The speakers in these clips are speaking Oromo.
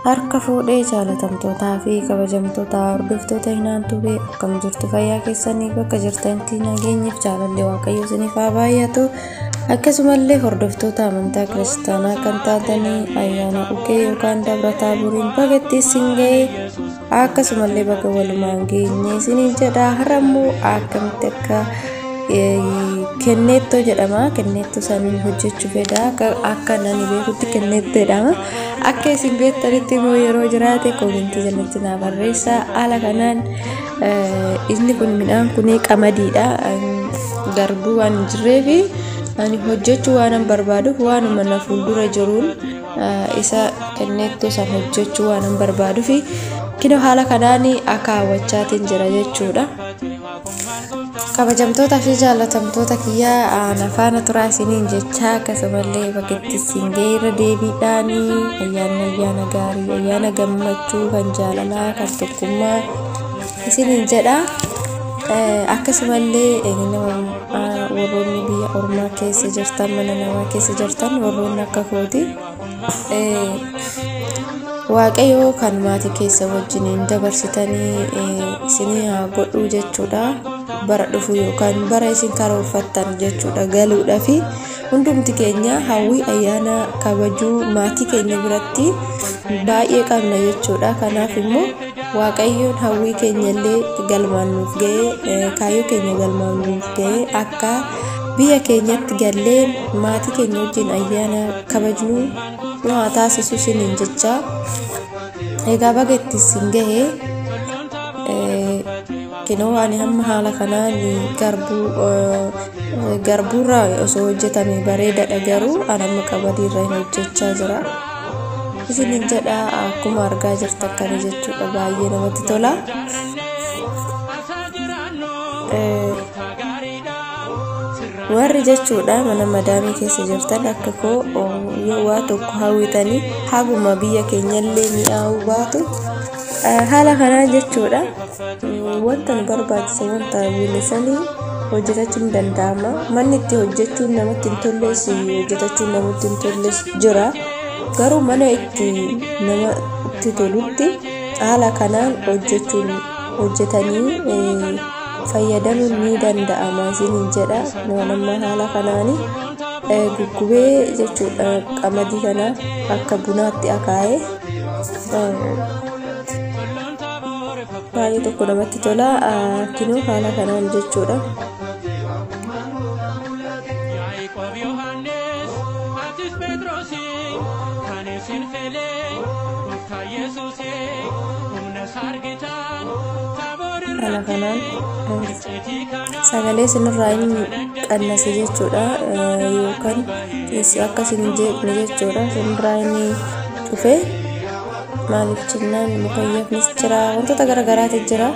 Harka fuudhee jaalatamtootaa fi kabajamtoota hordoftoota Hinaan Tubee, akkam jirtu? Fayyaa keessanii? Bakka jirtanitti nageenyiif jaalalli Waaqayyo isiniif haa baay'atu. Akkasumallee hordoftoota amantaa kiristaanaa kan taatanii ayyaana Uqee yookaan Dabra Taaboriin baga itti isin ga'e, akkasumallee baga walumaan geenye isiniin jedha. Har'ammoo akkamitti akka kenneettoo jedhama, kenneettoo saniin hojjechuu fedha. Akka nani beekutti kenneettoo jedhama. Akka isin beektanitti immoo yeroo jiraate koomentii jalatti naa barreessa. Haala kanaan inni kun midhaan kun qamadiidha. Garbuu waan hin jirreefi ani hojjechuu waan barbaaduuf, waanuma na fuuldura jiruun isa kenneettoo san hojjechuu waan barbaaduuf, kinoo haala kanaan akaawwachaatiin jira jechuudha. Kabajamtoota fi jaalatamtoota kiyyaa, na faana turaa isiniin jecha, akkasumallee bakka itti isin ga'e irra deebiidhaan ayyaanni ayyaana gaarii, ayyaana gammachuu, kan jaalalaa, kan tokkummaa isiniin jedha. Akkasumallee nama warroonni biyya ormaa keessa jirtan, mana namaa keessa jirtan, warroonni akka kooti, Waaqayyo kan maatii keessa wajjiniin dabarsitanii isinii haa godhu jechuudha. Bara dhufu yookaan bara isin karoorfattan jechuudha galuudha fi hundumti keenya hawwii ayyaana kabajuu maatii keenya biratti baay'ee qabna jechuudha. Kanaaf immoo Waaqayyoon hawwii keenya illee galmaan nuuf ga'ee, kaayyoo keenya galmaan nuuf ga'ee, akka biyya keenyatti gallee maatii keenya wajjin ayyaana kabajnu nu haa taasisu isiniin jecha. Egaa baga itti isin ga'e. Kinoo ani hamma haala kanaan garbuu garbuurraa osoo hojjetame bareedaadha, garuu ani amma qamadiirra hin hojjechaa jira. Isiniin jedha, akkuma argaa jirtan kana jechuudha, baay'ee namatti tola. Warri jechuudha mana madaamii keessa jirtan akka koo yoo waa tokko hawwitanii, haguma biyya keenyallee mi'aawuu baatu, haala kanaan jechuudha wanta nu barbaachisa, wanta hawwine sanii hojjetachuun danda'ama. Manni itti hojjechuun namatti hin tolles, hojjetachuun namatti hin tolles jira. Garuu mana itti namatti tolutti haala kanaan hojjechuun, hojjetanii fayyadamuun ni danda'ama isiniin jedha. Waan amma haala kanaan guggubee jechuudha, qamadii kana akka bunaatti akaa'ee baay'ee tokko namatti tola. Kinoo haala kanaan jechuudha. Yaaqoob, Yohaannis, atis Phexrosi, kan isin filee gooftaa Yesuusii humna isaa argitan Taaboor Haala kanaan icciitii kana sagalee isinirraa hin qannase jechuudha, yookaan akka isin hin jeeqne jechuudha. Isinirraa inni dhufe maaliif jennaan, mukayyafnis jira, wantoota garagaraatu jira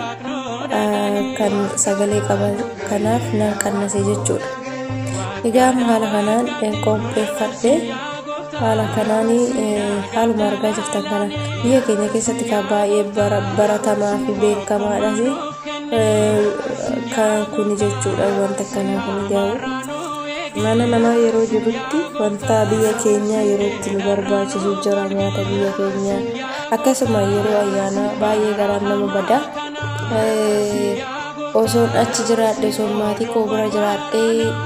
kan sagalee qaban, kanaaf nan qannase jechuudha. Egaa amma haala kanaan qopheeffadhe. Haala kanaan haaluma argaa jirtan kana biyya keenya keessatti kan baay'ee baratamaa fi beekamaadhas kan kuni jechuudha. Wanta akkanaa kun garuu mana namaa yeroo jirutti wanta biyya keenyaa yeroo itti nu barbaachisu jira, nyaata biyya keenyaa. Akkasuma yeroo ayyaanaa baay'ee garaan nama bada. Osoon achi jiraadhe, osoon maatii koo bira jiraadhe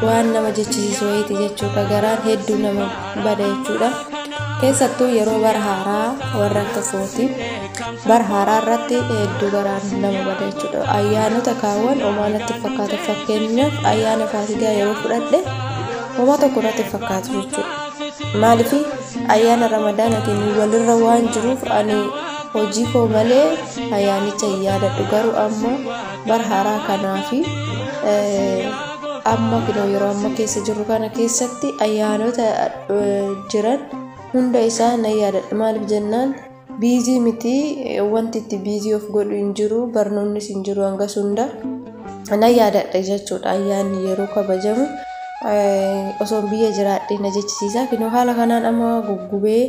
waan nama jechisiisu wayiiti jechuudha. Garaan hedduu nama bada jechuudha. Keessattuu yeroo bara haaraa, warra akka kooti bara haaraa irratti hedduu garaan nama bada jechuudha. Ayyaanota kaawwan homaa natti fakkaatu. Fakkeenyaaf ayyaana Faasigaa yeroo fudhadhe homaa tokko natti fakkaatu jechuudha. Maaliif? Ayyaana Ramadaanatiin walirra waan jiruuf ani hojii koo malee ayyaanicha hin yaadadhu. Garuu amma bara haaraa kanaa fi amma kinoo yeroo amma keessa jirru kana keessatti ayyaanota jiran hunda isaa nan yaadadha. Maaliif jennaan, busy miti, wanti itti busy of godhu hin jiru, barnoonnis hin jiru, hangas hunda nan yaadadha jechuudha. Ayyaanni yeroo kabajamu osoo biyya jiraadhe na jechisiisa. Kinoo haala kanaan amma guggubee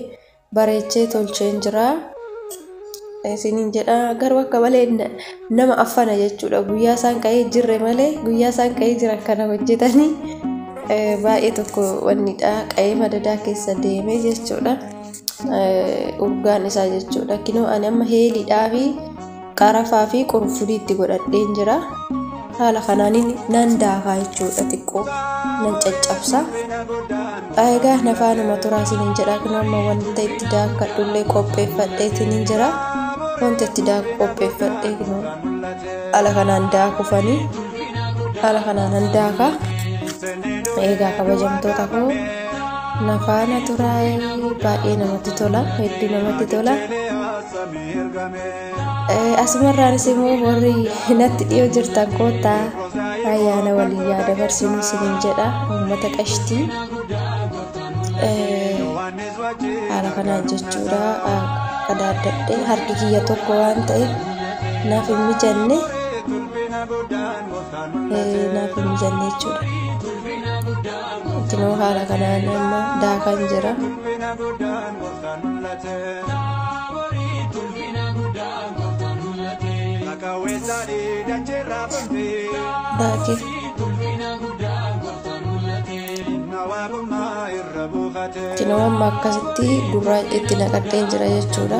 bareechee tolcheen jira. Isiniin jedha garuu akka malee nama affana jechuudha. Guyyaa isaan ka'ee jirre malee guyyaa isaan ka'ee jiran kana hojjetanii baay'ee tokko wannidha. Qa'ee madadaa keessa deemee jechuudha. Urgaan isaa jechuudha. Kinoo ani amma heeliidhaa fi qarafaa fi qurunfudii itti godhadheen jira. Haala kanaan nan daakaa jechuudha, xiqqoo nan caccabsa. Egaa nafaanuma turaa isiniin jedha. Kinoo amma wanta itti daakadhullee qopheeffadheetiin jira. Wanta itti daaku qopheeffadhee kinoo haala kanaan daakufanii haala kanaan nan daaka. Egaa kabajamtoota koo, nafaana turaa, baay'ee namatti tola, hedduu namatti tola. Asumarraanis immoo warri natti dhiyoo jirtan koottaa ayyaana waliin yaa dabarsinu isiniin jedha, uummata qashtii. Haala kanaan jechuudha, qadaaddadhee harki kiyya tokko waan ta'eef naaf hin mijanne, naaf hin mijanne jechuudha. Kinoo haala kanaan amma daakaan jira. Daakee. Kinoo amma akkasitti gurraa itti naqadheen jira jechuudha.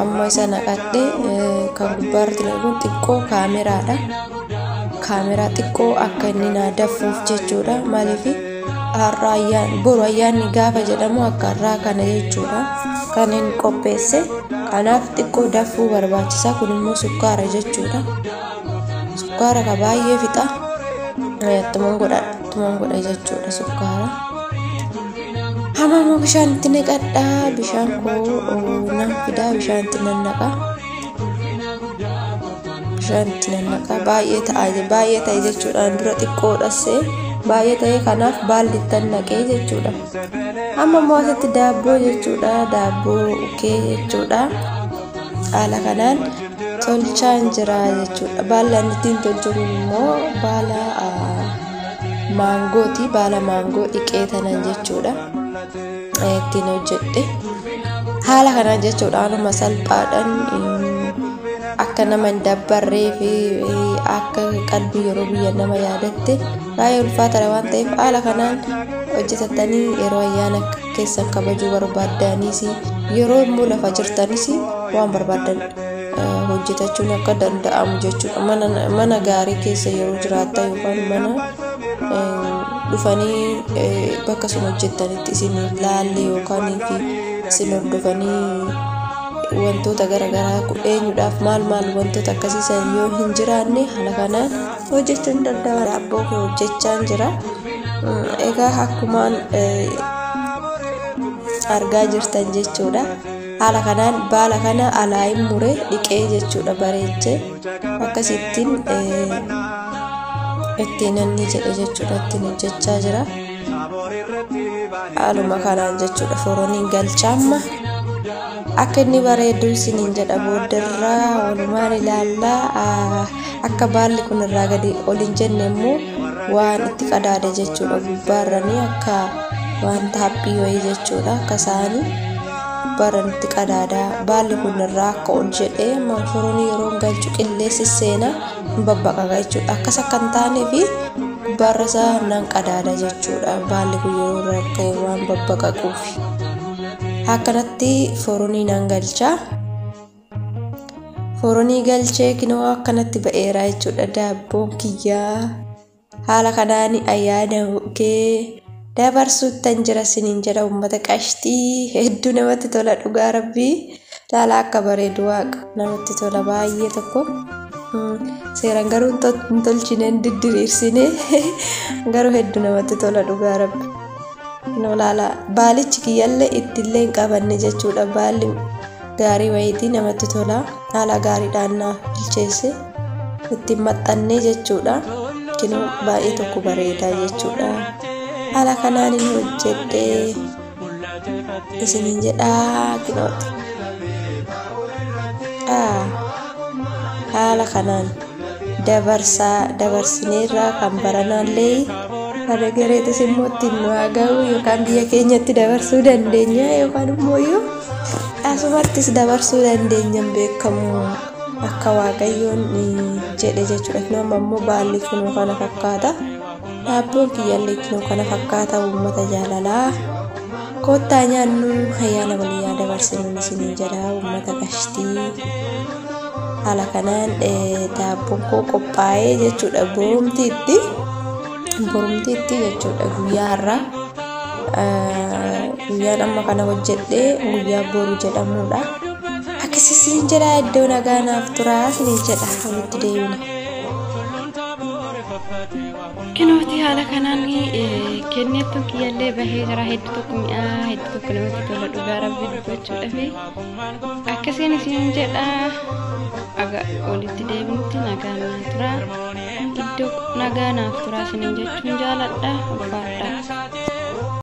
Amma isa naqadhee kan gubbaarratti naqu xiqqoo kaameraadha. Kaameraa xiqqoo akka inni naa daffuuf jechuudha. Maaliif har'a ayyaan boru ayyaanni gaafa jedhamu akka har'aa kana jechuudha. Kan inni qopheesse kanaaf xiqqoo daffuu barbaachisa. Kun immoo sukkaara jechuudha. Sukkaara ka baay'ee fixa. Ittuman godha, ittuman godha jechuudha sukkaara. Hamma immoo bishaan itti naqadha. Bishaan koo nan fidaa, bishaan itti nan naqa. Bishaan itti nan naqa. Baay'ee ta'a, baay'ee ta'e jechuudhaan dura xiqqoodhas baay'ee ta'e, kanaaf baalli ittan naqee jechuudha. Amma immoo asitti daabboo jechuudha. Daabboo ukee jechuudha. Haala kanaan tolchaan jira jechuudha. Baalli ani ittiin tolchu kun immoo baala maangooti. Baala maangoo dhiqee tanan jechuudha. Ittiin hojjedhe. Haala kanaan jechuudha, haaluma salphaadhaan akka nama hin dabbarree fi akka qalbii yeroo biyya nama yaadatte baay'ee ulfaataadha waan ta'eef, haala kanaan hojjetatanii yeroo ayyaana keessan kabajuu barbaaddaniis, yeroo immoo lafa jirtanis waan barbaaddan hojjetachuun akka danda'amu jechuudha. Mana gaarii keessa yeroo jiraattan yookaan mana dhufanii bakka sun hojjettanitti isin laalle yookaan fi isin hordofanii wantoota garaagaraa eenyuudhaaf maal maal wantoota akkasiisan yoo hin jiraanne, haala kanaan hojjechuun danda'ama. Daabboo koo hojjechaan jira. Egaa akkumaan argaa jirtan jechuudha. Haala kanaan baala kana alaa hin mure, dhiqee jechuudha, bareechee akkasittiin ittiin inni jedhe jechuudha, ittiin hojjechaa jira. Haaluma kanaan jechuudha foroniin galchaamma. Akka inni bareedu isiniin jedha, booddarraa walumaan ilaallaa. Akka baalli kun irraa gadi ol hin jenne immoo waan itti qadaade jechuudha, gubbaarranii akka wanta haphii wayii jechuudha, akka isaanii gubbaarran itti qadaadaa baalli kun irraa akka ol jedhee foronii yeroo galchu qilleensi seenaa hin babbaqaqa jechuudha. Akkas akka hin taanee fi gubbaarra isaa nan qadaada jechuudha, baalli kun yeroo irra ka'e waan babbaqaquuf. Akkanatti foronii nan galcha. Foronii galchee kinoo akkanatti ba'eera jechuudha daabboon kiyyaa. Haala kanaan ayyaana kee dabarsuuttan jira isiniin jedha, uummata qashtii, hedduu namatti tola dhugaa rabbii. Laala akka bareedu, waaqa namatti tola baay'ee tokko. Seeraan garuu hin tolchine, hin diddiriirsine, garuu hedduu namatti tola dhugaa rabbi. Kinoo laala, baalichi kiyyallee ittillee hin qabanne jechuudha. Baalli gaarii wayiitii namatti tola. Haala gaariidhaan naaf bilcheesse, ittiin maxxannee jechuudha. Kinoo baay'ee tokko bareedaa jechuudha. Haala kanaan hin hojjedhee isiniin jedhaa kinooti. Haala kanaan dabarsaa dabarsineerraa kan baranaallee kana gareetis immoo ittiin nu haa ga'u, yookaan biyya keenyatti dabarsuu dandeenya yookaan immoo iyyuu Asumattis dabarsuu dandeenyan beekamu akka Waaqayyoon jedhe jechuudha. Kunoo amma immoo baalli kunoo kana fakkaata. Daabboon kiyyaallee kunoo kana fakkaata uummata jaalalaa. Kottaa nyaannu ayyaana walii yaa dabarsinuun isiniin jedha uummata qashtii. Haala kanaan daabboon koo qophaa'ee jechuudha borumtiitti. Borumtiitti jechuudha guyyaa har'aa. Guyyaan amma kana hojjedhee guyyaa boru jedhamudha. Akkasii isiniin jedha iddoo nagaa naaf turaa isiniin jedha walitti deebina. Kinooti haala kanaan kenneettuun kiyyallee bahee jira. Hedduu tokko mi'aa, hedduu tokko namatti tola dhugaa rabbi dubbachuudhafi. Akkasiin isin jedha aga walitti deebinutti nagaan naa tura. Iddoo nagaa naaf turaa isiniin jechuun jaaladha. Ulfaadha.